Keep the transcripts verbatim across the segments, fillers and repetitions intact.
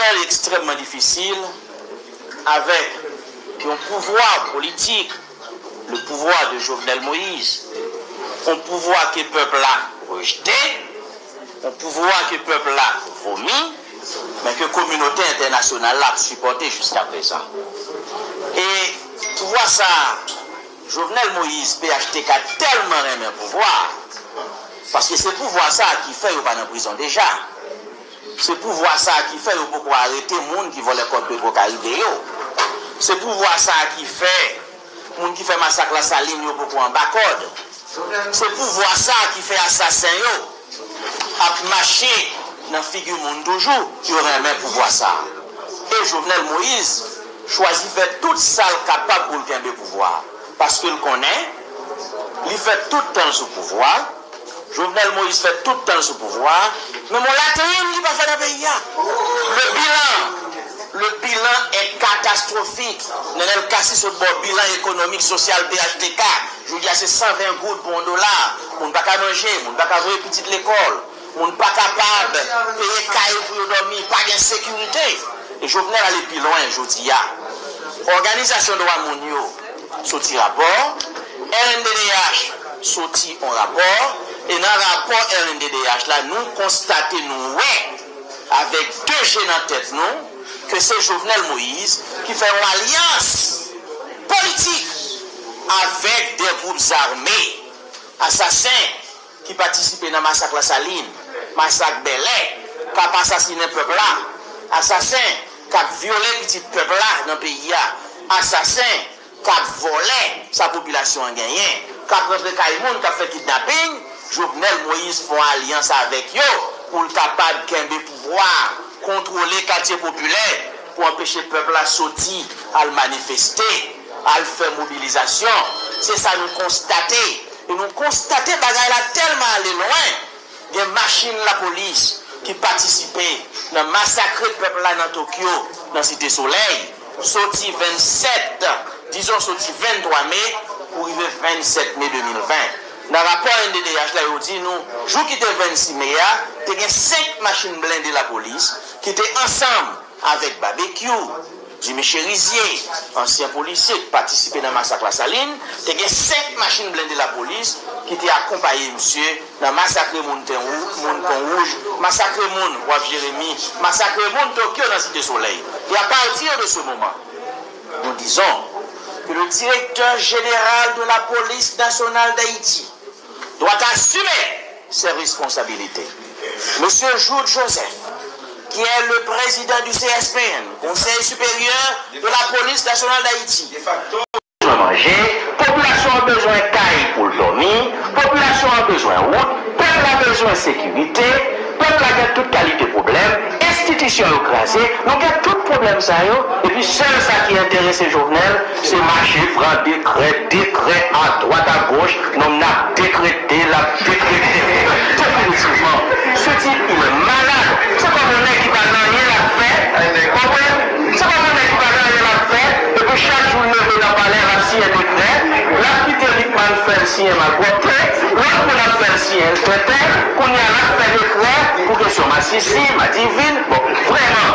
Li ekstrèmman difisil avèk yon pouvwa politik, le pouvoir de Jovenel Moïse, yon pouvwa ke pèp la rejte, yon pouvwa ke pèp la vomi, men ke kominote entènasyonal la ap sipòte jiska prezan. E pouvwa sa a, Jovenel Moïse, P H T K tèlman renmen pouvwa, paske se pouvwa sa a ki fè yo pa nan prizon deja. Se pouvwa sa a ki fè yo poko arete moun ki vòlè kòb Petwokaribe yo. Se pouvwa sa a ki fè moun ki fè masak Lasalin yo poko anba kòd. Se pouvwa sa a ki fè asasen yo ap mache nan figi moun toujou. Yo renmen pouvwa sa a. E Jovenel Moïse chwazi fè tout sa l kapab pou l kenbe pouvwa a. Paske l konnen, li fè tout tan l sou pouvwa, Jovenel Moïse fè tout tan l sou pouvwa a, menm yon latrin li pa fè nan peyi a. Le bilan, le bilan est catastrophique. Nenel Cassy sot ba w bilan ekonomik, sosyal P H T K. Jodi a se san ven goud pou yon dola. Moun pa ka manje, moun pa ka voye pitit lekòl, moun pa kapab peye kay pou yo dòmi, pa gen sekirite. E Jovenel ale pi lwen jodi a. Òganizasyon dwa moun yo soti rapò, R N D D H soti yon rapò, e nan rapò R N D D H la, nou konstate, nou wè, avèk de je nan tèt nou, ke se Jovenel Moïse ki fè yon alyans politik avèk de gwoup zame, asasen, ki patisipe nan masak Lasalin, masak Bèlè, k ap asasinen pèp la, asasen k ap vyole pitit pèp la nan peyi a, asasen k ap vòlè sa popilasyon an genyen, k ap rantre kay moun, k ap fè kidnaping, Jovenel Moïse fè yon alyans avèk yo pou l kapab kenbe pouvwa a, kontwole katye popilè pou anpeche pèp la soti al manifeste, al fè mobilizasyon. Se sa nou konstate. E nou konstate bagay la tèlman ale lwen, gen machin lapolis ki patisipe nan masakre pèp la nan Tokyo, nan Site Solèy, soti vennsèt, dizon soti venntwa me pou rive vennsèt me de mil ven. Nan rapò R N D D H la, yo di nou, jou ki te vennsis me a, te gen senk machin blende lapolis ki te ansanm avèk Babekyou, Jimmy Chérizier, ansyen polisye ki patisipe nan masak Lasalin, te gen senk machin blende lapolis ki te akonpaye misye nan masakre moun Ten Wou-, moun Pon Wouj, masakre moun Waf Jeremi, masakre moun Tokyo nan Site Solèy. Et à partir de ce moment, nous disons que le directeur général de la police nationale d'Haïti doit assumer ses responsabilités. Monsieur Jude Joseph, qui est le président du C S P N, Conseil supérieur de la police nationale d'Haïti, besoin manger, popilasyon an bezwen kay pou l dòmi, popilasyon an bezwen wout, pèp la bezwen sekirite, pèp la gen tout kalite pwoblèm, enstitisyon yo kraze, nou gen tout pwoblèm sa yo, epi sèl sa ki enterese Jovenel, se mache pran dekrè, dekrè adwat agoch, nonm nan ap dekrete, l ap dekrete. Definitivman, ce type, il est malade. Se kòm yon nèg ki pa gen anyen l ap fè, konprann? Se kòm yon nèg ki pa gen anyen l ap fè, epi chak jou l leve nan palè, l ap siyen dekrè, l ap kite Lucmane fè l siyen malpwòpte, lòt moun ap fè l siyen tenten, kounye a l ap fè dekrè pou kesyon masisi, madivin. Bon, vrèman,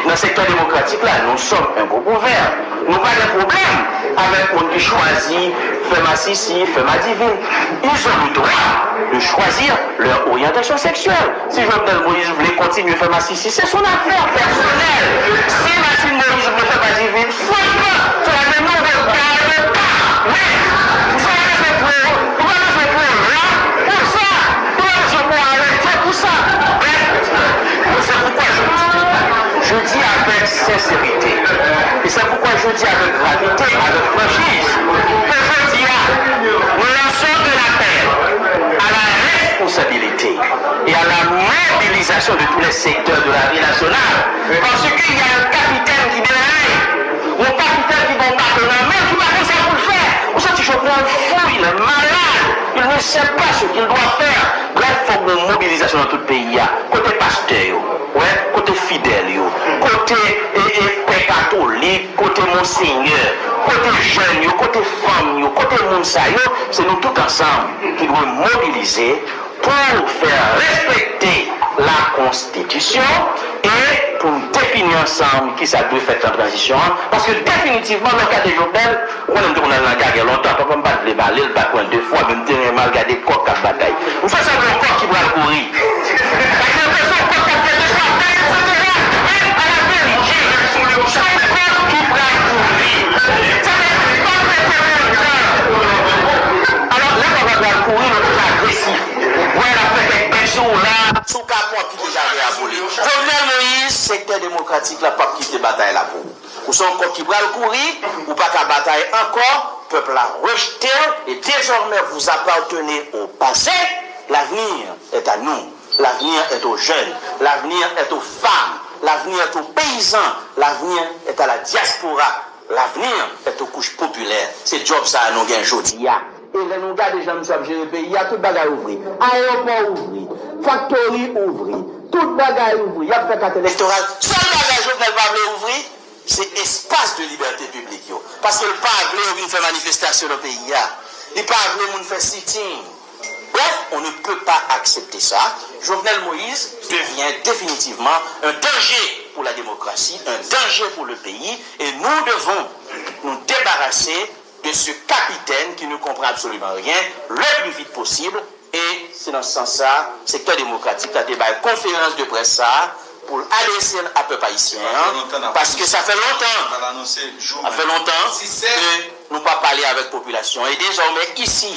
nan sektè demokratik la, nous sommes un groupe ouvert. Nou pa gen pwoblèm avèk moun ki chwazi fè masisi, fè madivin. Ils ont le droit de choisir leur orientation sexuelle. Si Jovenel Moïse vle kontinye fè masisi, se son afè pèsonèl. Si Martine Moïse vle fè madivin, fè l, sa va gen nouvo gade pa. Men, sa va gen pou, ou pa bezwen pou la pou sa. Ou pa bezwen pou arete pou sa. Men, se poukwa jodi, jodi avèk senserite, e se poukwa jodi avèk gravite, avèk franchiz, ke jodi a, nous lançons un appel à la responsabilité et à la mobilisation de tous les secteurs de la vie nationale. Parce qu'il y a un capitaine qui déraille. Yon kapitèn ki gen yon baton nan men l, ki pa konn sa pou l fè. Ou santi Jovenel fou, il est malade, il ne sait pas ce qu'il doit faire. Brèf, fòk gen yon mobilizasyon nan tout peyi a. Kote pastè yo, wè, kote fidèl yo, kote, e, e, pè katolik, kote monsenyè, kote jèn yo, kote fanm yo, kote moun sa yo, se nou tout ansanm ki dwe mobilize pou fè respekte la konstitisyon e pou n defini ansanm kisa k dwe fèt nan tranzisyon an, paske definitivman, lè w gade Jovenel, ou konnen m te konn al nan gagè lontan, papa m pa t vle m ale, l pa t pran de fwa, men m te renmen al gade kòk k ap batay. M fè sa pou yon kòk ki pral kouri. Paske m fè sa yon kòk k ap fè de fwa, etsetera. Men alaverite, se yon kòk ki pral kouri. Sa vle di, pa mete nan tan. Alò, lè kòk la pral kouri, nou toujou agresif. Ou wè l ap fè kèk bèt sou ou la. Si w ka pran pil deja vè a pou li. Jovenel Moïse, sektè demokratik la p ap kite batay la pou ou. Ou se yon kòk ki pral kouri, ou pa ka batay ankò, pèp la rejte w, et désormais vous appartenez au passé. L'avenir est à nous, l'avenir est aux jeunes, l'avenir est aux femmes, l'avenir est aux paysans, l'avenir est à la diaspora, l'avenir est aux couches populaires. Se djòb sa a nou gen jodi a. E lè nou gade jan misye ap jere peyi a, tout bagay ouvri. Ayewopò ouvri, faktori ouvri, tout bagay ouvri. Y ap fè kat elektoral. Sèl bagay Jovenel pa vle ouvri, se espas de libète piblik yo. Paske l pa vle yo vin fè manifestasyon nan peyi a. Li pa vle moun fè sitting. Bref, on ne peut pas accepter ça. Jovenel Moïse devient définitivement un danger pour la démocratie, un danger pour le pays, et nous devons nous débarrasser de ce capitaine qui ne comprend absolument rien le plus vite possible. E se nan sans sa, sektè demokratik la te bay konferans de près sa pou l adrese l a pèp ayisyen an, paske sa fè lontan, sa fè lontan ke nou pa pale avèk popilasyon. E dezòmè isi,